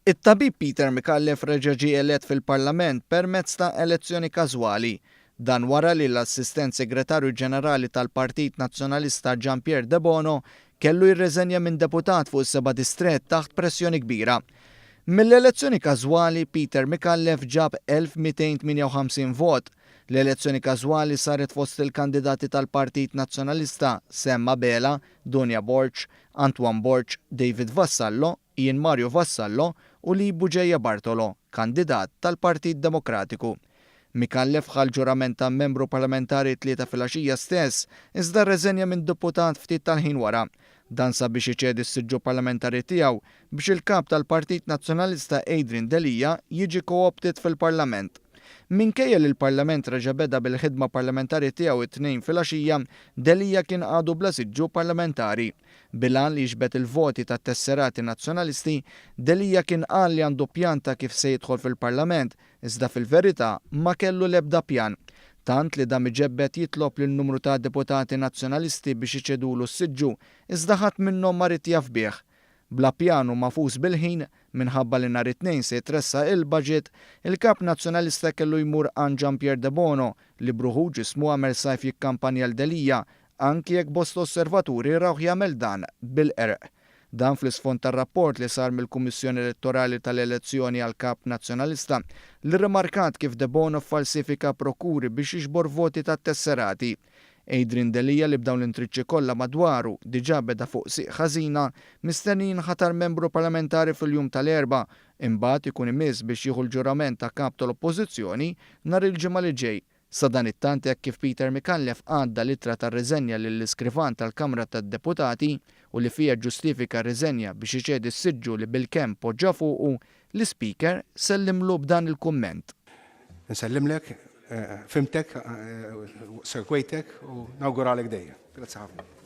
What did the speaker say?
It-tabib Peter Micallef reġa' ġie elett fil-Parlament permezz ta' elezzjoni każwali. Dan wara li l-Assistent Segretarju Ġenerali tal-Partit Nazzjonalista Jean Pierre Debono kellu jirreżenja minn deputat fuq is-seba' distrett taħt pressjoni kbira. Mill-elezzjoni każwali Peter Micallef ġab 1,258 vot. L-elezzjoni każwali saret fost il-kandidati tal-Partit Nazzjonalista Sam Abela, Donia Borg, Antoine Borg, David Vassallo, Ian Mario Vassallo u Lee Bugeja Bartolo, kandidat tal-Partit Demokratiku. Micallef ħa l-ġurament ta' membru parlamentari t-Tlieta filgħaxija stess, iżda rreżenja minn deputat ftit tal-ħin wara. Dan sabiex iċedi s-siġġu parlamentari tiegħu biex il-Kap tal-Partit Nazzjonalista Adrian Delia jiġi co-opted fil-Parlament. Minkejja li l-Parlament reġa' beda bil-ħidma parlamentari tiegħu t-Tnejn filgħaxija, Delia kien għadu bla siġġu parlamentari. Bil-għan li jiġbed il-voti tat-tesserati Nazzjonalisti, Delia kien qal li għandu pjan ta' kif se jidħol fil-Parlament, iżda fil-verità ma kellu l-ebda pjan. Tant li dam iġebbed jitlob lil numru ta' deputati Nazzjonalisti biex iċedulu s-siġġu, iżda ħadd minnhom ma ried jaf bih. Bla pjan u magħfus bil-ħin, minħabba li nhar it-Tnejn se jitressaq il-budget, il-Kap Nazzjonalista kellu jmur għand Jean Pierre Debono li b'ruħu u ġismu għamel sajf jikkampanja 'l Delia anki jekk bosta osservaturi rawh jagħmel dan bil-qerq. Dan fl-isfond tar-rapport li sar mill-Kummissjoni Elettorali tal-elezzjoni għal Kap Nazzjonalista li rrimarkat kif Debono ffalsifika prokuri biex jiġbor voti tat-tesserati. Adrian Delia li b'dawn l-intriċċi kollha madwaru diġà beda fuq sieq ħażina, mistenni jinħatar membru parlamentari fil-jum tal-Erbgħa, imbagħad ikun imiss biex jieħu l-ġurament ta' Kap tal-Oppożizzjoni nhar il-Ġimgħa li ġej. Sadanittant hekk kif Peter Micallef għadda l-ittra tar-riżenja lill-Iskrivan tal-Kamra tad-Deputati u li fiha ġġustifika r-riżenja biex iċedi s-siġġu li bilkemm poġġa fuqu, l-Ispeaker sellimlu b'dan il-kumment. Insellimlek, fhimtek, segwejtek u nawguralek dejjem. Grazzi ħafna.